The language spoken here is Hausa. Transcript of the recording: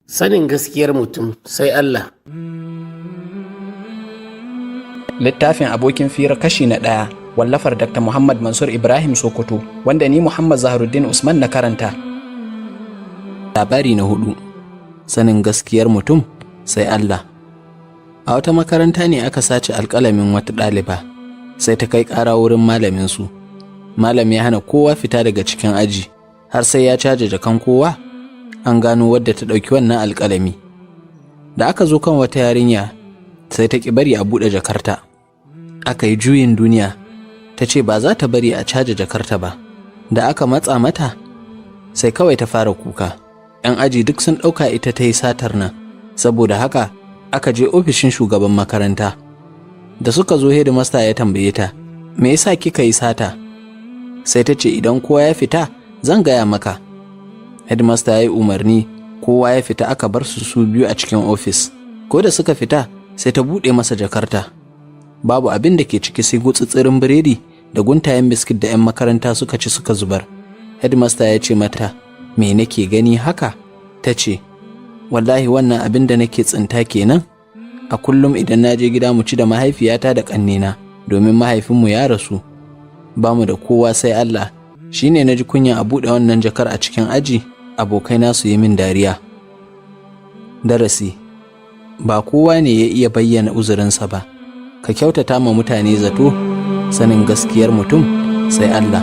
Sanin gaskiyar mutum sai Allah. Littafin Abokin Fira kashi na ɗaya, wallafar Dr. Muhammad Mansur Ibrahim Sokoto, wanda ni Muhammad Zaharuddin Usman na karanta. Labari na hudu, sanin gaskiyar mutum sai Allah. A wata makaranta ne aka sace alƙalamin wata ɗaliba, sai ta kai ƙara wurin malaminsu. Malam ya hana kowa fita daga cikin aji, har sai ya caje jakan kowa, an gano wadda ta ɗauki wannan alƙalami. Da aka zo kan wata yarinya, sai ta ƙi bari a buɗe jakarta. Aka yi juyin duniya, ta ce ba za ta bari a caje jakarta ba. Da aka matsa mata, sai kawai ta fara kuka. 'Yan aji duk sun ɗauka ita ta yi satar nan, saboda haka aka je ofishin shugaban makaranta. Da suka zo, hedimasta ya tambaye ta, "Me yasa kika yi sata?" Sai ta ce, "Idan kowa ya fita, zan gaya maka." Hedimasta ya yi umarni, kowa ya fita, aka bar su su biyu a cikin ofis. Ko da suka fita, sai ta buɗe masa jakarta. Babu abin da ke ciki sai gutsutsirin biredi da guntayen biskit da 'yan makaranta suka ci suka zubar. Headmaster ya ce mata, "Me nake gani haka?" Ta ce, "Wallahi wannan abin da nake tsinta kenan a kullum idan na je gida mu ci da mahaifiyata da ƙannena, domin mahaifinmu ya rasu, ba mu da kowa sai Allah. Shine na ji kunya a buɗe wannan jakar a cikin aji, abokaina su yi min dariya." Darasi: ba kowa ne ya iya bayyana uzurinsa ba. Ka kyautata ma mutane zato. Sanin gaskiyar mutum sai Allah.